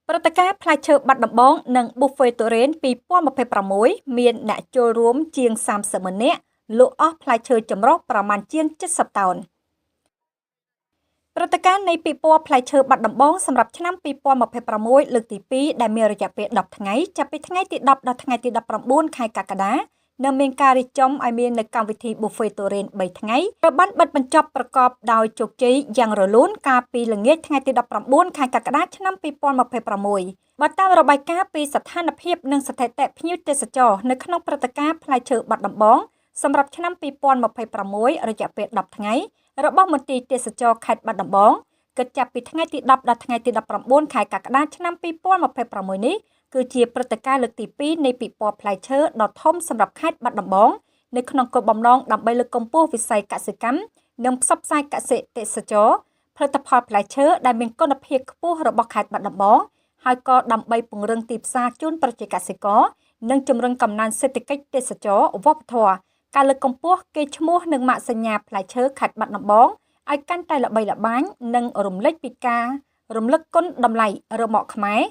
ព្រឹត្តិការណ៍ផ្លែឈើបាត់ដំបងនិងប៊ូហ្វេទុរេន2026មានអ្នកចូលរួមជាង30ម៉ឺននាក់លក់អស់ផ្លែឈើចម្រុះប្រមាណជាង70តោនព្រឹត្តិការណ៍នៃពិព័រណ៍ផ្លែឈើបាត់ដំបងសម្រាប់ឆ្នាំ2026លើកទី2ដែលមានរយៈពេល10ថ្ងៃចាប់ពីថ្ងៃទី10ដល់ថ្ងៃទី19ខែកក្កដានិងមានការរៀបចំឲ្យមាននៅកម្មវិធីប៊ូហ្វេទុរេន3ថ្ងៃត្រូវបានបិទបញ្ចប់ប្រកបដោយជោគជ័យយ៉ាងរលូនកាលពីល្ងាចថ្ងៃទី19ខែកក្កដាឆ្នាំ2026បើតាមរបាយការណ៍ពីស្ថានភាពនិងស្ថិតិភ្ញៀវទេសចរនៅក្នុងព្រឹត្តិការណ៍ផ្លែឈើបាត់ដំបងសម្រាប់ឆ្នាំ2026រយៈពេល10ថ្ងៃរបស់មន្ទីរទេសចរខេត្តបាត់ដំបងគិតចាប់ពីថ្ងៃទី10ដល់ថ្ងៃទី19ខែកក្កដាឆ្នាំ2026នេះគឺជាព្រឹត្តិការណ៍លើកទី2នៃពិព័រណ៍ផ្លែឈើដ៏ធំសម្រាប់ខេត្តបាត់ដំបងនៅក្នុងគោលបំណងដើម្បីលើកកម្ពស់វិស័យកសិកម្មនិងផ្សព្វផ្សាយកសិទេសចរផលិតផលផ្លែឈើដែលមានគុណភាពខ្ពស់របស់ខេត្តបាត់ដំបងហើយក៏ដើម្បីពង្រឹងទីផ្សារជូនប្រជាកសិករនិងជំរុញកំណើនសេដ្ឋកិច្ចទេសចរវប្បធម៌ការលើកកម្ពស់កេរ្តិ៍ឈ្មោះនិងម៉ាកសញ្ញាផ្លែឈើខេត្តបាត់ដំបងឲ្យកាន់តែល្បីល្បាញនិងរំលេចពីការរំលឹកគុណតម្លៃរមាក់ខ្មែរ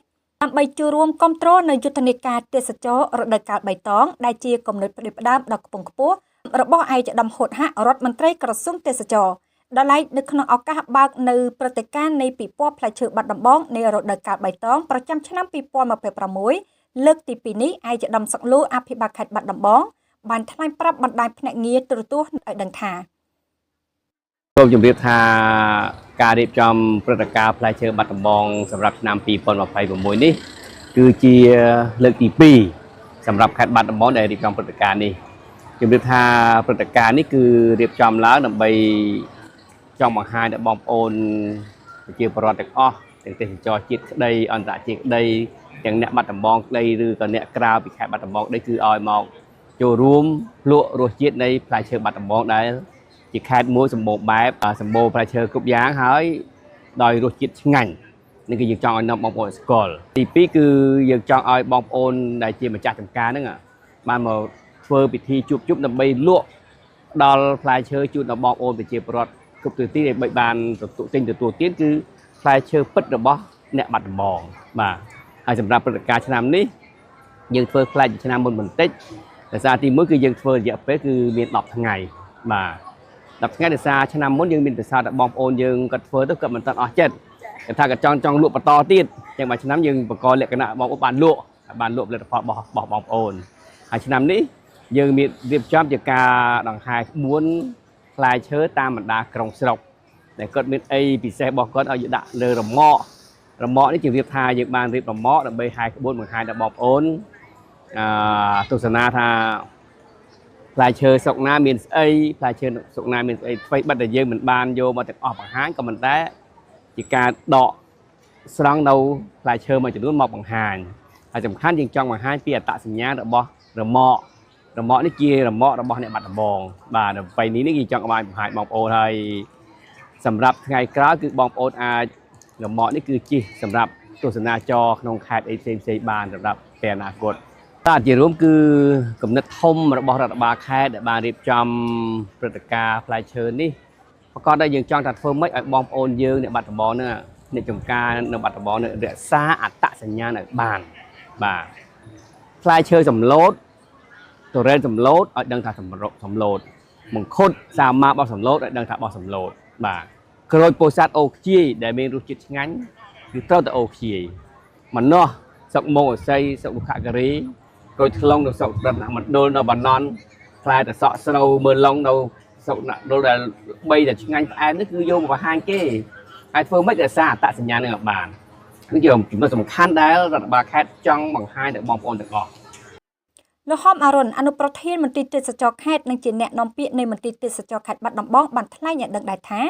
ដើម្បីចូលរួមគ្រប់គ្រងនៅយុទ្ធនាការទេសចររដូវកាលបៃតងដែលជាគំនិតផ្ដួចផ្ដើមដ៏ខ្ពង់ខ្ពស់របស់ឯកឧត្តមហូតហាក់រដ្ឋមន្ត្រីក្រសួងទេសចរដល់ឡែកនៅក្នុងឱកាសបើកនៅព្រឹត្តិការណ៍នៃពិព័រណ៍ផ្លែឈើបាត់ដំបងនៃរដូវកាលបៃតងប្រចាំឆ្នាំ2026លើកទី2នេះឯកឧត្តមសុកលូអភិបាលខេត្តបាត់ដំបងបានថ្លែងប្រាប់បណ្ដាញភ្នាក់ងារទូរទស្សន៍ឲ្យដឹងថាសូមជម្រាបថាការរៀបចំព្រឹត្តិការណ៍ផ្លែឈើបាត់ដំបងសម្រាប់ឆ្នាំ2026នេះគឺជាលើកទី2សម្រាប់ខេត្តបាត់ដំបងដែលរៀបចំព្រឹត្តិការណ៍នេះជម្រាបថាព្រឹត្តិការណ៍នេះគឺរៀបចំឡើងដើម្បីចង់បង្ហាញដល់បងប្អូនប្រជាពលរដ្ឋទាំងអស់ទាំងទេសចរជាតិក្តីអន្តរជាតិក្តីទាំងអ្នកបាត់ដំបងក្តីឬក៏អ្នកក្រៅពីខេត្តបាត់ដំបងក្តីគឺឲ្យមកចូលរួមភ្លក់រសជាតិនៃផ្លែឈើបាត់ដំបងដែលជាខេត្តមួយសម្បូរបែបសម្បូរផ្លែឈើគ្រប់យ៉ាងហើយដោយរសជាតិឆ្ងាញ់នេះគឺយើងចង់ឲ្យនាំបងប្អូនស្គាល់ទី2គឺយើងចង់ឲ្យបងប្អូនដែលជាម្ចាស់ចម្ការហ្នឹងបានមកធ្វើពិធីជួបជុំដើម្បីលក់ដល់ផ្លែឈើជូនដល់បងប្អូនប្រជាពលរដ្ឋគ្រប់ទិសទីដែលបានទទួលទិញទទួលទានគឺផ្លែឈើពិតរបស់អ្នកបាត់ដំបងបាទហើយសម្រាប់ព្រឹត្តិការណ៍ឆ្នាំនេះយើងធ្វើផ្លែពីឆ្នាំមុនបន្តិចដោយសារទី1គឺយើងធ្វើរយៈពេលគឺមាន10ថ្ងៃបាទ10ថ្ងៃដោយសារឆ្នាំមុនយើងមានប្រសាទដល់បងប្អូនយើងគាត់ធ្វើទៅគាត់មិនទាន់អស់ចិត្តគាត់ថាគាត់ចង់លក់បន្តទៀតចឹងមួយឆ្នាំយើងបង្កលក្ខណៈបងប្អូនបានលក់ផលិតផលរបស់បងប្អូនហើយឆ្នាំនេះយើងមានរៀបចំជាការដង្ហែក្បួនផ្លែឈើតាមបណ្ដាក្រុងស្រុកដែលគាត់មានអីពិសេសរបស់គាត់ឲ្យដាក់លើរមាក់រមាក់នេះជារៀបថាយើងបានរៀបរមាក់ដើម្បីហែក្បួនបង្ហាញដល់បងប្អូនទស្សនាថាផ្លែឈើស្រុកណាមានស្អីផ្លែឈើស្រុកណាមានស្អីអ្វីបិទដែលយើងមិនបានយកមកទាំងអស់បង្ហាញក៏មិនតែជាការដកស្រង់នៅផ្លែឈើមួយចំនួនមកបង្ហាញហើយសំខាន់យើងចង់បង្ហាញពីអត្តសញ្ញាណរបស់រមាក់រមាក់នេះជារមាក់របស់អ្នកបាត់ដំបងបាទនៅពេលនេះយើងចង់ឲ្យបង្ហាញបងប្អូនហើយសម្រាប់ថ្ងៃក្រោយគឺបងប្អូនអាចរមាក់នេះគឺជិះសម្រាប់ទស្សនាចរក្នុងខេត្តអីផ្សេងៗបានសម្រាប់ពេលអនាគតបាទជារួមគឺគំនិតធំរបស់រដ្ឋបាលខេត្តដែលបានរៀបចំព្រឹត្តិការណ៍ផ្លែឈើនេះប្រកបដោយយើងចង់ថាធ្វើម៉េចឲ្យបងប្អូនយើងអ្នកបាត់ដំបងហ្នឹងអ្នកចំការនៅបាត់ដំបងនឹងរក្សាអត្តសញ្ញាណឲ្យបានបាទផ្លែឈើសម្លូតទុរេនសម្លូតឲ្យដឹងថាសម្លូតមង្គុតសាមាបោះសម្លូតឲ្យដឹងថាបោះសម្លូតបាទក្រូចពោធិ៍សាត់អូខ្ជាយដែលមានរសជាតិឆ្ងាញ់គឺត្រូវតែអូខ្ជាយម្នាស់ស្រុកមងអសីស្រុករុក្ខគិរីក្រូចថ្លុងនៅស្រុករតនមណ្ឌលនៅបាណន់ផ្លែតសក់ស្រូវមើលឡុងនៅស្រុកណាក់ដុលដែលបីតែឆ្ងាញ់ផ្អែមនេះគឺយកមកបង្ហាញគេហើយធ្វើម៉េចរក្សាអត្តសញ្ញាណនឹងឲ្យបាននេះជាចំណុចសំខាន់ដែលរដ្ឋបាលខេត្តចង់បង្ហាញដល់បងប្អូនទាំងអស់លោកហមអារុនអនុប្រធានមន្ទីរទេសចរខេត្តនិងជាអ្នកនាំពាក្យនៃមន្ទីរទេសចរខេត្តបាត់ដំបងបានថ្លែងឲ្យដឹងដែរថា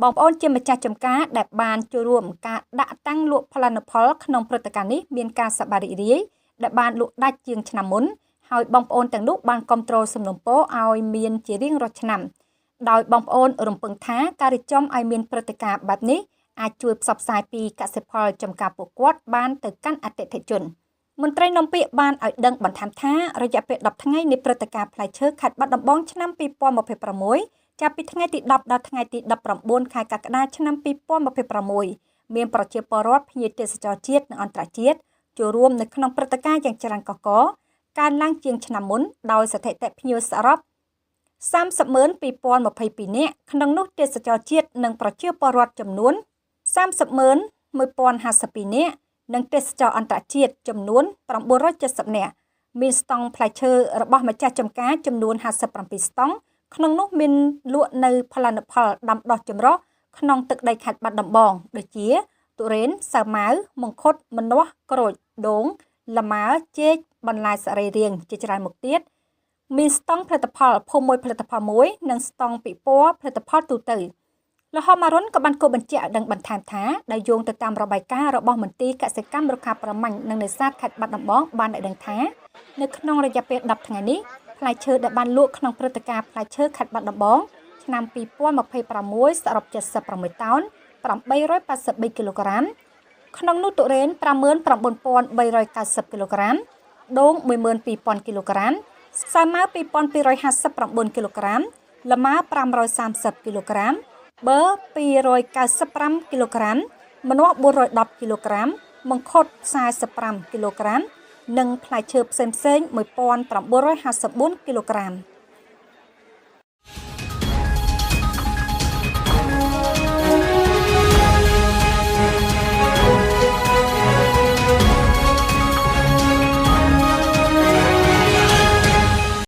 បងប្អូនជាម្ចាស់ចម្ការដែលបានចូលរួមការដាក់តាំងលក់ផលិតផលក្នុងព្រឹត្តិការណ៍នេះមានការសប្បាយរីករាយដែលបានលក់ដាច់ជាងឆ្នាំមុនហើយបងប្អូនទាំងនោះបានគ្រប់គ្រងសំណូមពរឲ្យមានជារៀងរាល់ឆ្នាំដោយបងប្អូនរំពឹងថាការរៀបចំឲ្យមានព្រឹត្តិការណ៍បែបនេះអាចជួយផ្សព្វផ្សាយពីកសិផលចម្ការពួកគាត់បានទៅកាន់អតិថិជនមន្ត្រីនាំពាក្យបានឲ្យដឹងបន្ថែមថារយៈពេល10ថ្ងៃនៃព្រឹត្តិការណ៍ផ្លែឈើខេត្តបាត់ដំបងឆ្នាំ2026ចាប់ពីថ្ងៃទី10ដល់ថ្ងៃទី19ខែកក្កដាឆ្នាំ2026 មានប្រជាពលរដ្ឋភ្ញៀវទេសចរជាតិនិងអន្តរជាតិចូលរួមនៅក្នុងព្រឹត្តិការណ៍យ៉ាងច្រើនកុះករកើនឡើងជាងឆ្នាំមុនដោយស្ថិតិភ្ញៀវសរុប 302,022 នាក់ក្នុងនោះទេសចរជាតិនិងប្រជាពលរដ្ឋចំនួន 301,052 នាក់និងទេសចរអន្តរជាតិចំនួន970នាក់មានស្តង់ផ្លែឈើរបស់ម្ចាស់ចម្ការចំនួន57ស្តង់ក្នុងនោះមានលក់នៅផលិតផលដាំដុះចម្រុះក្នុងទឹកដីខេត្តបាត់ដំបងដូចជាទុរេនសាវម៉ាវមង្ឃុតម្នាស់ក្រូចដូងលម៉ើចេកបន្លែសរីរាង្គជាច្រើនមុខទៀតមានស្តង់ផលិតផលភូមិមួយផលិតផលមួយនិងស្តង់ពិព័រណ៍ផលិតផលទូទៅលោកហមរុនក៏បានគូបញ្ជាក់ឲ្យដឹងបន្ថែមថាដោយយោងទៅតាមរបាយការណ៍របស់មន្ទីរកសិកម្មរុក្ខាប្រមាញ់និងនេសាទខេត្តបាត់ដំបងបានឲ្យដឹងថានៅក្នុងរយៈពេល10ថ្ងៃនេះផ្លែឈើដែលបានលក់ក្នុងព្រឹត្តិការណ៍ផ្លែឈើខេត្តបាត់ដំបងឆ្នាំ2026សរុប76តោន883គីឡូក្រាមក្នុងនោះទុរេន 59,390 គីឡូក្រាមដូង 12,000 គីឡូក្រាមសាវម៉ាវ 2,259 គីឡូក្រាមលម៉ើ530គីឡូក្រាមប៊ឺ295គីឡូក្រាមម្នាស់410គីឡូក្រាមមង្ឃុត45គីឡូក្រាមនិងផ្លែឈើផ្សេងៗ1954គីឡូក្រាម។